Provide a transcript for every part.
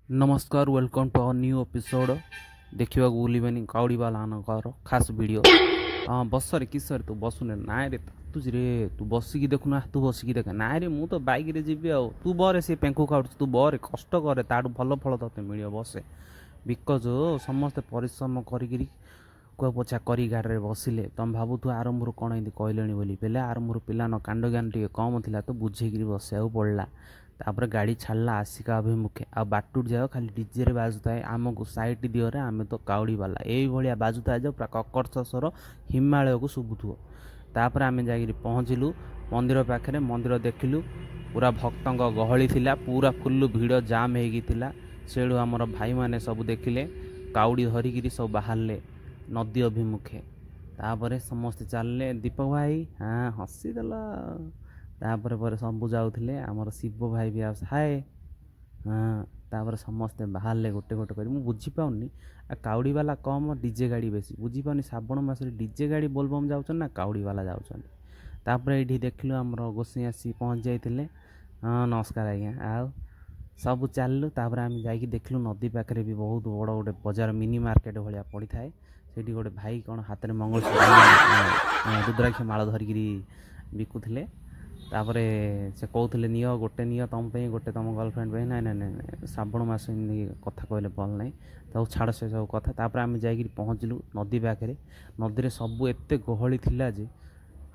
ନମସ୍କାର, welcome to our new episode. ଦେଖିବାକୁ ଭୁଲିବେନି କାଉଡ଼ିବାଲାମାନଙ୍କର ଖାସ୍ ଭିଡ଼ିଓ। ହଁ, ବସରେ କିସରେ ତୁ ବସୁନେ? ନାଇଁ ରେ, ତାତୁଛି ରେ, ତୁ ବସିକି ଦେଖୁନା, ତୁ ବସିକି ଦେଖ। ନାଇଁ ରେ, ମୁଁ ତ ବାଇକ୍ରେ ଯିବି ଆଉ ତୁ ବରେ, ସେ ପେଙ୍କୁ ଖାଉଛୁ, ତୁ ବରେ, କଷ୍ଟ କରେ, ତାଠୁ ଭଲ ଫଳ ତୋତେ ମିଳିବ, ବସେ। Because ସମସ୍ତେ ପରିଶ୍ରମ କରିକିରି କୁଆପୋଛା କରି ଗାଡ଼ିରେ ବସିଲେ। ତମେ ଭାବୁଥିବ ଆରମ୍ଭରୁ କ'ଣ ଏମିତି କହିଲେଣି ବୋଲି। ବେଲେ ଆରମ୍ଭରୁ ପିଲାଙ୍କ କାଣ୍ଡଜ୍ଞାନ ଟିକେ କମ୍ ଥିଲା ତ ବୁଝେଇକିରି ବସିବାକୁ ପଡ଼ିଲା। ତାପରେ ଗାଡ଼ି ଛାଡ଼ିଲା ଆସିକା ଅଭିମୁଖେ। ଆଉ ବାଟୁଟି ଯାକ ଖାଲି ଡିଜେରେ ବାଜୁଥାଏ, ଆମକୁ ସାଇଟ୍ ଦିଅରେ, ଆମେ ତ କାଉଡ଼ିବାଲା, ଏଇଭଳିଆ ବାଜୁଥାଏ ଯେ ପୁରା କକର୍ଷ ସ୍ୱର ହିମାଳୟକୁ ଶୁଭୁଥିବ। ତାପରେ ଆମେ ଯାଇକିରି ପହଞ୍ଚିଲୁ ମନ୍ଦିର ପାଖରେ। ମନ୍ଦିର ଦେଖିଲୁ, ପୁରା ଭକ୍ତଙ୍କ ଗହଳି ଥିଲା, ପୁରା ଫୁଲ୍ ଭିଡ଼ ଜାମ୍ ହେଇକି ଥିଲା। ସେଇଠୁ ଆମର ଭାଇମାନେ ସବୁ ଦେଖିଲେ, କାଉଡ଼ି ଧରିକିରି ସବୁ ବାହାରିଲେ ନଦୀ ଅଭିମୁଖେ। ତାପରେ ସମସ୍ତେ ଚାଲିଲେ। ଦୀପକ ଭାଇ ହଁ ହସିଦେଲା। ତାପରେ ପରେ ସବୁ ଯାଉଥିଲେ, ଆମର ଶିବ ଭାଇ ବି ଆସ ହାଏ। ହଁ, ତାପରେ ସମସ୍ତେ ବାହାରିଲେ ଗୋଟେ ଗୋଟେ କରି। ମୁଁ ବୁଝିପାରୁନି, ଆଉ କାଉଡ଼ିବାଲା କମ୍, ଡିଜେ ଗାଡ଼ି ବେଶୀ। ବୁଝିପାରୁନି, ଶ୍ରାବଣ ମାସରେ ଡିଜେ ଗାଡ଼ି ବୋଲବମ୍ ଯାଉଛନ୍ତି ନା କାଉଡ଼ିବାଲା ଯାଉଛନ୍ତି? ତାପରେ ଏଇଠି ଦେଖିଲୁ ଆମର ଗୋସାଇଁ ଆସି ପହଞ୍ଚି ଯାଇଥିଲେ। ହଁ, ନମସ୍କାର ଆଜ୍ଞା। ଆଉ ସବୁ ଚାଲିଲୁ। ତାପରେ ଆମେ ଯାଇକି ଦେଖିଲୁ ନଦୀ ପାଖରେ ବି ବହୁତ ବଡ଼ ଗୋଟେ ବଜାର, ମିନି ମାର୍କେଟ ଭଳିଆ ପଡ଼ିଥାଏ। ସେଇଠି ଗୋଟେ ଭାଇ କ'ଣ ହାତରେ ମଙ୍ଗଳସୂତ୍ର, ରୁଦ୍ରାକ୍ଷ ମାଳ ଧରିକିରି ବିକୁଥିଲେ। ତାପରେ ସେ କହୁଥିଲେ, ନିଅ ଗୋଟେ, ନିଅ ତୁମ ପାଇଁ ଗୋଟେ, ତୁମ ଗର୍ଲଫ୍ରେଣ୍ଡ ପାଇଁ। ନାଇଁ ନାଇଁ ନାଇଁ ନାଇଁ, ଶ୍ରାବଣ ମାସ ଏମିତି କଥା କହିଲେ ଭଲ ନାହିଁ, ତାକୁ ଛାଡ଼ ସେ ସବୁ କଥା। ତାପରେ ଆମେ ଯାଇକିରି ପହଞ୍ଚିଲୁ ନଦୀ ପାଖରେ। ନଦୀରେ ସବୁ ଏତେ ଗହଳି ଥିଲା ଯେ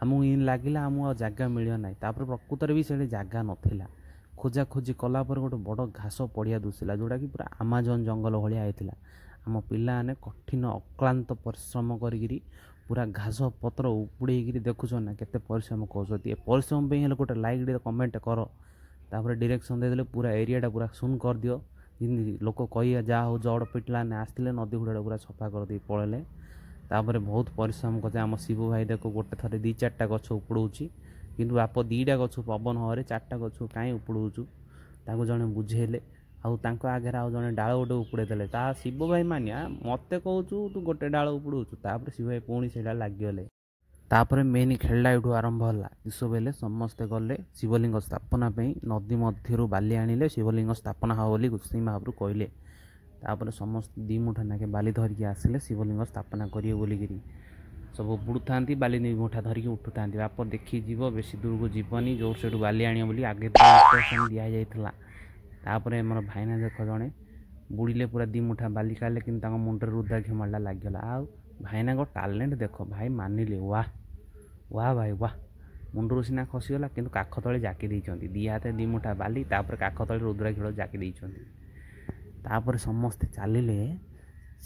ଆମକୁ ଏମିତି ଲାଗିଲା ଆମକୁ ଆଉ ଜାଗା ମିଳିବ ନାହିଁ। ତାପରେ ପ୍ରକୃତରେ ବି ସେଇଠି ଜାଗା ନଥିଲା। ଖୋଜାଖୋଜି କଲା ପରେ ଗୋଟେ ବଡ଼ ଘାସ ପଡ଼ିଆ ଦୁଶିଲା, ଯେଉଁଟାକି ପୁରା ଆମାଜନ୍ ଜଙ୍ଗଲ ଭଳିଆ ହେଇଥିଲା। ଆମ ପିଲାମାନେ କଠିନ ଅକ୍ଳାନ୍ତ ପରିଶ୍ରମ କରିକିରି ପୁରା ଘାସ ପତ୍ର ଉପୁଡ଼େଇକିରି, ଦେଖୁଛ ନା କେତେ ପରିଶ୍ରମ କରୁଛନ୍ତି? ଏ ପରିଶ୍ରମ ପାଇଁ ହେଲେ ଗୋଟେ ଲାଇକ୍ ଟିକେ, କମେଣ୍ଟ କର। ତାପରେ ଡିରେକ୍ସନ୍ ଦେଇଦେଲେ, ପୁରା ଏରିଆଟା ପୁରା ଶୂନ କରିଦିଅ, ଯେମିତି ଲୋକ କହିବେ ଯାହା ହଉ ଜଡ଼ ପିଟିଲାନେ ଆସିଥିଲେ, ନଦୀ ହୁଡ଼ାଟା ପୁରା ସଫା କରିଦେଇ ପଳେଇଲେ। ତାପରେ ବହୁତ ପରିଶ୍ରମ କରିছে ଆମ ଶିବ ଭାଇ। ଦେଖ, ଗୋଟେ ଥରେ ଦୁଇ ଚାରିଟା ଗଛ ଉପୁଡ଼ଉଛି, କିନ୍ତୁ ବାପ ଦୁଇଟା ଗଛ ପବନ ହରେ, ଚାରିଟା ଗଛ କାହିଁ ଉପୁଡ଼ଉଛୁ? ତାକୁ ଜଣେ ବୁଝେଇଲେ, ଆଉ ତାଙ୍କ ଆଗରେ ଆଉ ଜଣେ ଡାଳ ଗୋଟେ ଉପୁଡ଼େଇ ଦେଲେ। ତା ଶିବ ଭାଇ ମାନିଆ, ମୋତେ କହୁଛୁ ତୁ ଗୋଟେ ଡାଳ ଉପୁଡ଼ଉଛୁ? ତାପରେ ଶିବ ଭାଇ ପୁଣି ସେଇଟା ଲାଗିଗଲେ। ତାପରେ ମେନ୍ ଖେଳଟା ଏଇଠୁ ଆରମ୍ଭ ହେଲା। କିସ ବେଲେ ସମସ୍ତେ ଗଲେ ଶିବଲିଙ୍ଗ ସ୍ଥାପନା ପାଇଁ, ନଦୀ ମଧ୍ୟରୁ ବାଲି ଆଣିଲେ, ଶିବଲିଙ୍ଗ ସ୍ଥାପନା ହେବ ବୋଲି ଗୋସାଇଁ ମହାପ୍ରଭୁ କହିଲେ। ତାପରେ ସମସ୍ତେ ଦୁଇ ମୁଠା ନାଖେ ବାଲି ଧରିକି ଆସିଲେ ଶିବଲିଙ୍ଗ ସ୍ଥାପନା କରିବେ ବୋଲିକିରି। ସବୁ ବୁଡ଼ୁଥାନ୍ତି ବାଲି, ଦୁଇ ମୁଠା ଧରିକି ଉଠୁଥାନ୍ତି। ବାପ ଦେଖିକି ଯିବ, ବେଶୀ ଦୂରକୁ ଯିବନି, ଯୋଉ ସେଇଠୁ ବାଲି ଆଣିବ ବୋଲି ଆଗେ ଇନଷ୍ଟ୍ରକ୍ସନ୍ ଦିଆଯାଇଥିଲା। ତାପରେ ଆମର ଭାଇନା ଦେଖ ଜଣେ ବୁଡ଼ିଲେ, ପୁରା ଦୁଇ ମୁଠା ବାଲି କାଢ଼ିଲେ, କିନ୍ତୁ ତାଙ୍କ ମୁଣ୍ଡରେ ରୁଦ୍ରାକ୍ଷ ମାଳଟା ଲାଗିଗଲା। ଆଉ ଭାଇନାଙ୍କ ଟ୍ୟାଲେଣ୍ଟ ଦେଖ, ଭାଇ ମାନିଲେ, ୱାହ ୱାହ ଭାଇ ୱାହ। ମୁଣ୍ଡରୁ ସିନା ଖସିଗଲା, କିନ୍ତୁ କାଖ ତଳେ ଜାକି ଦେଇଛନ୍ତି, ଦୁଇ ହାତରେ ଦୁଇ ମୁଠା ବାଲି, ତାପରେ କାଖ ତଳେ ରୁଦ୍ରାକ୍ଷ ଜାକି ଦେଇଛନ୍ତି। ତାପରେ ସମସ୍ତେ ଚାଲିଲେ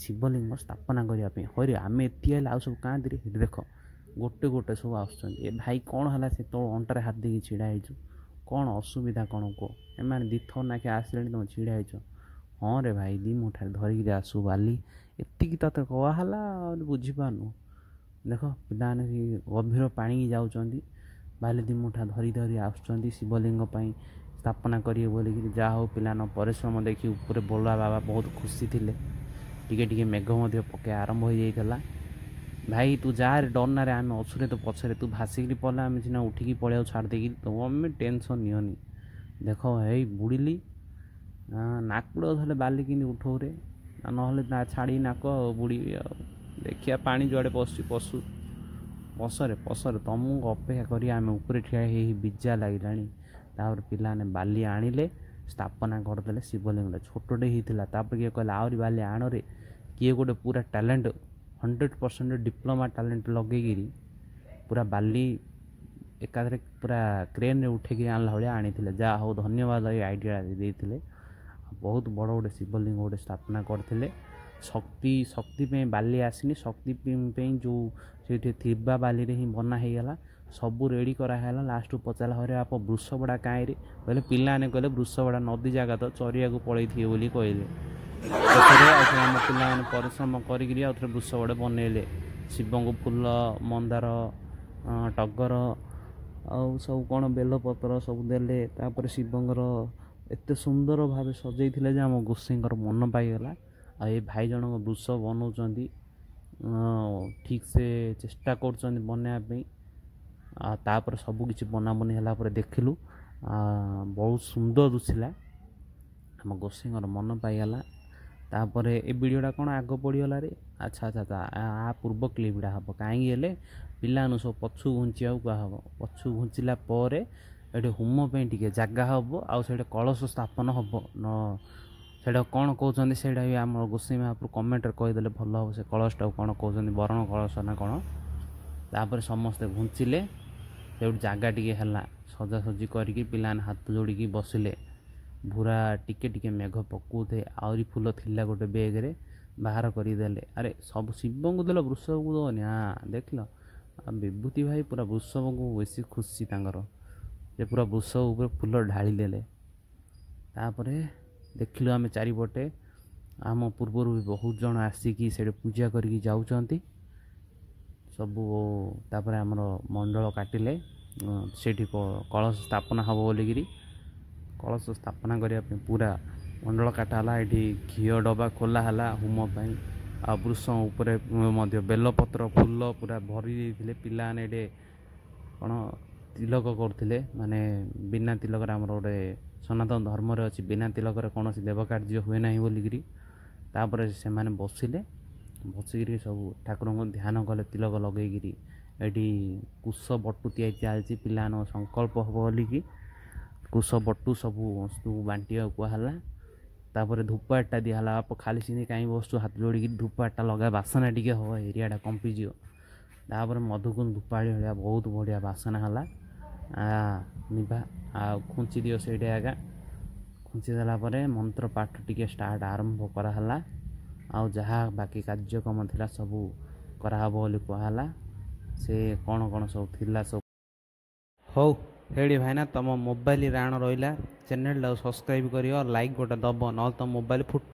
ଶିବଲିଙ୍ଗ ସ୍ଥାପନା କରିବା ପାଇଁ। ହଇରେ, ଆମେ ଏତିକି ହେଲେ ଆଉ ସବୁ କାହାନ୍ତିରେ? ସେଠି ଦେଖ ଗୋଟେ ଗୋଟେ ସବୁ ଆସୁଛନ୍ତି। ଏ ଭାଇ, କ'ଣ ହେଲା? ସେ ତୋ ଅଣ୍ଟାରେ ହାତ ଦେଇକି ଛିଡ଼ା ହେଇଛୁ, କ'ଣ ଅସୁବିଧା କ'ଣ କୁହ? ଏମାନେ ଦୁଇଥର ନାଖେ ଆସିଲେଣି, ତୁମେ ଛିଡ଼ା ହେଇଛ। ହଁ ରେ ଭାଇ, ଦୁଇ ମୁଠାରେ ଧରିକିରି ଆସୁ ବାଲି, ଏତିକି ତତେ କୁହା ହେଲା, ଆଉ ବୁଝିପାରୁନୁ? ଦେଖ, ପିଲାମାନେ ଗଭୀର ପାଣିକି ଯାଉଛନ୍ତି, ବାଲି ଦୁଇ ମୁଠା ଧରି ଧରି ଆସୁଛନ୍ତି ଶିବଲିଙ୍ଗ ପାଇଁ ସ୍ଥାପନା କରିବେ ବୋଲିକିରି। ଯାହା ହଉ, ପିଲାଙ୍କ ପରିଶ୍ରମ ଦେଖି ଉପରେ ବୋଲା ବାବା ବହୁତ ଖୁସି ଥିଲେ। ଟିକେ ଟିକେ ମେଘ ମଧ୍ୟ ପକାଇବା ଆରମ୍ଭ ହୋଇଯାଇଥିଲା। ଭାଇ, ତୁ ଯାରେ, ଡରନାରେ, ଆମେ ଅଛୁରେ ତୋ ପଛରେ। ତୁ ଭାସିକିରି ପଡ଼ିଲେ ଆମେ ସିନା ଉଠିକି ପଳେଇବାକୁ ଛାଡ଼ି ଦେଇକିରି, ତମେ ଟେନସନ୍ ନିଅନି। ଦେଖ, ହେଇ ବୁଡ଼ିଲି, ନାକୁଡ଼ ଧରିଲେ ବାଲି କେମିତି ଉଠଉରେ, ନହେଲେ ନା ଛାଡ଼ି ନାକ ଆଉ ବୁଡ଼ିବି। ଆଉ ଦେଖିବା ପାଣି ଯୁଆଡ଼େ ପଶୁଛି ପଶୁ। ପଶରେ ପଶରେ, ତମକୁ ଅପେକ୍ଷା କରି ଆମେ ଉପରେ ଠିଆ ହେଇ ବିଜା ଲାଗିଲାଣି। ତାପରେ ପିଲାମାନେ ବାଲି ଆଣିଲେ, ସ୍ଥାପନା କରିଦେଲେ ଶିବଲିଙ୍ଗଟା। ଛୋଟଟେ ହେଇଥିଲା। ତାପରେ କିଏ କହିଲା ଆହୁରି ବାଲି ଆଣରେ। କିଏ ଗୋଟେ ପୁରା ଟ୍ୟାଲେଣ୍ଟ, 100% ଡିପ୍ଲୋମା ଟ୍ୟାଲେଣ୍ଟ ଲଗେଇକିରି ପୁରା ବାଲି ଏକାଥରେ ପୁରା କ୍ରେନ୍ରେ ଉଠେଇକି ଆଣିଲା ଭଳିଆ ଆଣିଥିଲେ। ଯାହା ହଉ, ଧନ୍ୟବାଦ, ଏଇ ଆଇଡ଼ିଆ ଦେଇଥିଲେ। ବହୁତ ବଡ଼ ଗୋଟେ ଶିବଲିଙ୍ଗ ଗୋଟେ ସ୍ଥାପନା କରିଥିଲେ। ଶକ୍ତି ପାଇଁ ବାଲି ଆସିନି, ଶକ୍ତି ପାଇଁ ଯେଉଁ ସେଇଠି ଥିବା ବାଲିରେ ହିଁ ବନା ହେଇଗଲା। ସବୁ ରେଡ଼ି କରାହେଲା। ଲାଷ୍ଟକୁ ପଚାରିଲା, ହରେ ବାପ, ବୃଷଭଟା କାହିଁରେ? କହିଲେ ପିଲାମାନେ, କହିଲେ ବୃଷଭଟା ନଦୀ ଜାଗା ତ, ଚରିବାକୁ ପଳେଇଥିବେ ବୋଲି କହିଲେ। ଶେଷରେ ଆଉ ଆମ ପିଲାମାନେ ପରିଶ୍ରମ କରିକିରି ଆଉ ଥରେ ବୃଷଭଟେ ବନେଇଲେ। ଶିବଙ୍କୁ ଫୁଲ, ମନ୍ଦାର, ଟଗର ଆଉ ସବୁ କ'ଣ ବେଲପତ୍ର ସବୁ ଦେଲେ। ତାପରେ ଶିବଙ୍କର ଏତେ ସୁନ୍ଦର ଭାବେ ସଜେଇଥିଲେ ଯେ ଆମ ଗୋସାଇଙ୍କର ମନ ପାଇଗଲା। ଆଉ ଏ ଭାଇ ଜଣଙ୍କ ବୃଷଭ ବନଉଛନ୍ତି, ଠିକ୍ ସେ ଚେଷ୍ଟା କରୁଛନ୍ତି ବନେଇବା ପାଇଁ। ଆଉ ତାପରେ ସବୁ କିଛି ବନାବନି ହେଲା ପରେ ଦେଖିଲୁ ବହୁତ ସୁନ୍ଦର ଦୁଶିଲା। ଆମ ଗୋସାଇଙ୍କର ମନ ପାଇଗଲା। ତାପରେ ଏ ଭିଡ଼ିଓଟା କ'ଣ ଆଗ ପଡ଼ିଗଲା ରେ? ଆଚ୍ଛା ଆଚ୍ଛା ଆଚ୍ଛା, ଆ ପୂର୍ବ କ୍ଲିପ୍ଟା ହେବ। କାହିଁକି ହେଲେ ପିଲାମାନଙ୍କୁ ସବୁ ପଛକୁ ଘୁଞ୍ଚିବାକୁ କୁହାହେବ। ପଛକୁ ଘୁଞ୍ଚିଲା ପରେ ଏଠି ହୋମ ପାଇଁ ଟିକେ ଜାଗା ହେବ, ଆଉ ସେଇଠି କଳସ ସ୍ଥାପନ ହେବ। ନ ସେଇଟା କ'ଣ କହୁଛନ୍ତି, ସେଇଟା ବି ଆମର ଗୋସାଇ ମହାପ୍ରଭୁ କମେଣ୍ଟରେ କହିଦେଲେ ଭଲ ହେବ। ସେ କଳସଟାକୁ କ'ଣ କହୁଛନ୍ତି, ବରଣ କଳସ ନା କ'ଣ? ତାପରେ ସମସ୍ତେ ଘୁଞ୍ଚିଲେ, ସେଇଠୁ ଜାଗା ଟିକେ ହେଲା। ସଜାସଜି କରିକି ପିଲାମାନେ ହାତ ଯୋଡ଼ିକି ବସିଲେ। ପୁରା ଟିକେ ଟିକେ ମେଘ ପକଉଥାଏ। ଆହୁରି ଫୁଲ ଥିଲା ଗୋଟେ ବେଗ୍ରେ, ବାହାର କରିଦେଲେ। ଆରେ, ସବୁ ଶିବଙ୍କୁ ଦେଲ, ବୃଷଭକୁ ଦେବନି? ହଁ, ଦେଖିଲ, ବିଭୂତି ଭାଇ ପୁରା ବୃଷଭକୁ ବେଶୀ ଖୁସି ତାଙ୍କର, ସେ ପୁରା ବୃଷଭ ଉପରେ ଫୁଲ ଢାଳିଦେଲେ। ତାପରେ ଦେଖିଲୁ ଆମେ ଚାରିପଟେ ଆମ ପୂର୍ବରୁ ବି ବହୁତ ଜଣ ଆସିକି ସେଇଠି ପୂଜା କରିକି ଯାଉଛନ୍ତି ସବୁ। ତାପରେ ଆମର ମଣ୍ଡଳ କାଟିଲେ, ସେଇଠି କଳସ ସ୍ଥାପନା ହେବ ବୋଲିକିରି। କଳସ ସ୍ଥାପନା କରିବା ପାଇଁ ପୁରା ମଣ୍ଡଳ କାଟା ହେଲା। ଏଠି ଘିଅ ଡବା ଖୋଲା ହେଲା ହୋମ ପାଇଁ। ଆଉ ବୃଷ ଉପରେ ମଧ୍ୟ ବେଲପତ୍ର ଫୁଲ ପୁରା ଭରି ଦେଇଥିଲେ। ପିଲାମାନେ ଏଠି କ'ଣ ତିଲକ କରୁଥିଲେ, ମାନେ ବିନା ତିଲକରେ, ଆମର ଗୋଟେ ସନାତନ ଧର୍ମରେ ଅଛି, ବିନା ତିଲକରେ କୌଣସି ଦେବ କାର୍ଯ୍ୟ ହୁଏ ନାହିଁ ବୋଲିକିରି। ତାପରେ ସେମାନେ ବସିଲେ, ବସିକିରି ସବୁ ଠାକୁରଙ୍କୁ ଧ୍ୟାନ କଲେ ତିଲକ ଲଗେଇକିରି। ଏଠି କୁଶ ବଟୁ ତିଆରି ଚାଲିଛି, ପିଲାମାନଙ୍କ ସଂକଳ୍ପ ହେବ ବୋଲିକି କୁଶ ବଟୁ ସବୁ ବାଣ୍ଟିବାକୁ କୁହାହେଲା। ତାପରେ ଧୂପ ଆଠଟା ଦିଆହେଲା। ଖାଲି ସେମିତି କାହିଁ ବସୁଛୁ, ହାତ ଯୋଡ଼ିକି ଧୂପ ଆଠଟା ଲଗା, ବାସନା ଟିକେ ହେବ, ଏରିଆଟା କମ୍ପିଯିବ। ତାପରେ ମଧୁକୁଣ୍ଡ ଧୂପାଳି ଭଳିଆ ବହୁତ ବଢ଼ିଆ ବାସନା ହେଲା। ନିଭା ଆଉ ଖୁଞ୍ଚି ଦିଅ ସେଇଠି ଆଗା। ଖୁଞ୍ଚି ଦେଲା ପରେ ମନ୍ତ୍ର ପାଠ ଟିକେ ଷ୍ଟାର୍ଟ ଆରମ୍ଭ କରାହେଲା, ଆଉ ଯାହା ବାକି କାର୍ଯ୍ୟକ୍ରମ ଥିଲା ସବୁ କରାହେବ ବୋଲି କୁହାହେଲା। ସେ କ'ଣ କ'ଣ ସବୁ ଥିଲା ସବୁ। ହଉ ହେଇଠି ଭାଇନା, ତୁମ ମୋବାଇଲ ରାଣ ରହିଲା। ଚ୍ୟାନେଲଟାକୁ ସବସ୍କ୍ରାଇବ୍ କରିବ, ଲାଇକ୍ ଗୋଟେ ଦେବ, ନହେଲେ ତୁମ ମୋବାଇଲ ଫୁଟ